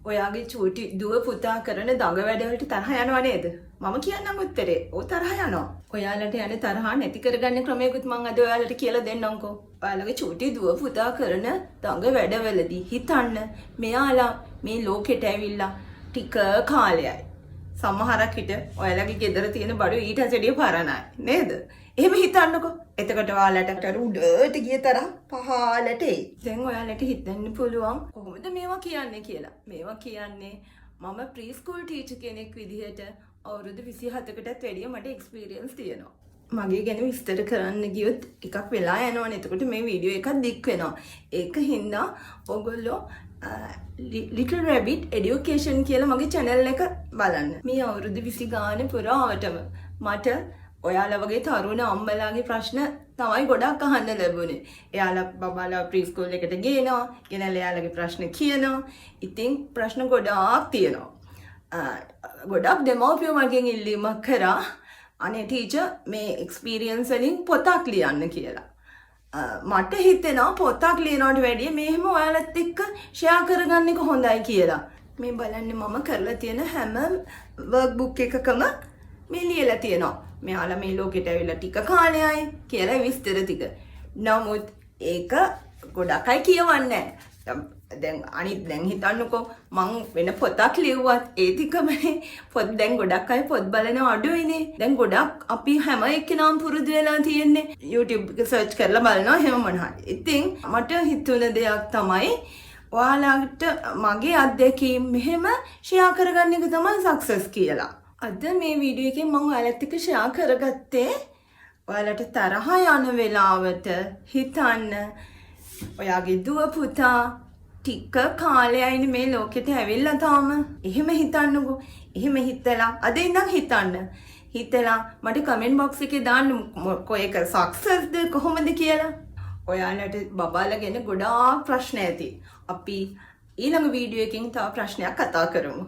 ඔයාගේ චූටි දුව පුතා කරන දඟ වැඩවලට තරහ යනවා නේද? මම කියන්නම් උත්තරේ. ඔව්, තරහ යනවා. ඔයාලට යන තරහ නැති කරගන්න ක්‍රමයකුත් මං අද ඔයාලට කියලා දෙන්නම්කෝ. ඔයාලගේ චූටි දුව පුතා කරන දඟ වැඩවලදී හිතන්න, මෙයාලා මේ ලෝකෙට ඇවිල්ලා ටික කාලයයි. සමහරක් විට ඔයාලගේ ගෙදර තියෙන බඩු ඊට වැඩිය පරණයි නේද? එහෙම හිතන්නකෝ. එතකොට ඔයාලට අර උඩට ගිය තරහ පහළට එයි. දැන් ඔයාලට හිතන්න පුළුවන් කොහොමද මේවා කියන්නේ කියලා. මේවා කියන්නේ මම ප්‍රී ස්කූල් ටීචර් කෙනෙක් විදිහට අවුරුදු 27කටත් වැඩිය මට එක්ස්පීරියන්ස් තියෙනවා. මගේ ගැන විස්තර කරන්න ගියොත් ටිකක් වෙලා යනවනේ. එතකොට මේ වීඩියෝ එකක් දික් වෙනවා. ඒක හින්දා ඔයගොල්ලෝ ලිටල් රැබිට් එඩියුකේෂන් කියලා මගේ චැනල් එක බලන්න. මේ අවුරුදු 20 ගාන පුරාවටම මට ඔයාලා වගේ තරුණ අම්මලාගේ ප්‍රශ්න තමයි ගොඩක් අහන්න ලැබුණේ. එයාලා බබාලා ප්‍රී ස්කූල් එකට ගේනවා, ගෙනල්ලා එයාලගේ ප්‍රශ්න කියනවා. ඉතින් ප්‍රශ්න ගොඩාක් තියෙනවා. ගොඩක් දෙමව්පියෝ මගෙන් ඉල්ලීමක් කරා, අනේ ටීචර්, මේ එක්ස්පීරියන්ස් වලින් පොතක් ලියන්න කියලා. මට හිතෙනවා පොතක් ලියනවට වැඩිය මේ එහෙම ඔයාලත් එක්ක ෂෙයා කරගන්න එක හොඳයි කියලා. මේ බලන්න, මම කරලා තියෙන හැම වර්ක් බුක් එකකම මේ ලියලා තියෙනවා. මෙයාලා මේ ලෝකෙට ඇවිල්ලා ටික කාලයයි කියලා විස්තර ටික. නමුත් ඒක ගොඩක් අය කියවන්නේ නැහැ. දැන් අනිත් දැන් හිතන්නකෝ, මං වෙන පොතක් ලිව්වත් ඒ ටිකමනේ. පොත් දැන් ගොඩක් අය පොත් බලන අඩුයිනේ. දැන් ගොඩක් අපි හැම එක්කෙනාම පුරුදු වෙලා තියෙන්නේ YouTube එක සර්ච් කරලා බලනවා එහෙම මොන හරි. ඉතින් මට හිතුණ දෙයක් තමයි ඔයාලට මගේ අත්දැකීම් මෙහෙම ෂෙයා කරගන්න එක තමයි සක්සස් කියලා. අද මේ වීඩියෝ එකෙන් මං ඔයාලත් එක්ක ෂෙයා කරගත්තේ, ඔයාලට තරහ යන වෙලාවට හිතන්න, ඔයාගේ දුව පුතා ටික කාලයයිනේ මේ ලෝකෙට ඇවිල්ලා තාම. එහෙම හිතන්නකෝ. එහෙම හිතලා අද ඉඳන් හිතන්න. හිතලා මට කමෙන්ට් බොක්ස් එකේ දාන්න කො ඒක සක්සස්ද කොහොමද කියලා. ඔයාලට බබාලා ගැන ගොඩාක් ප්‍රශ්න ඇති. අපි ඊළඟ වීඩියෝ එකකින් තව ප්‍රශ්නයක් කතා කරමු.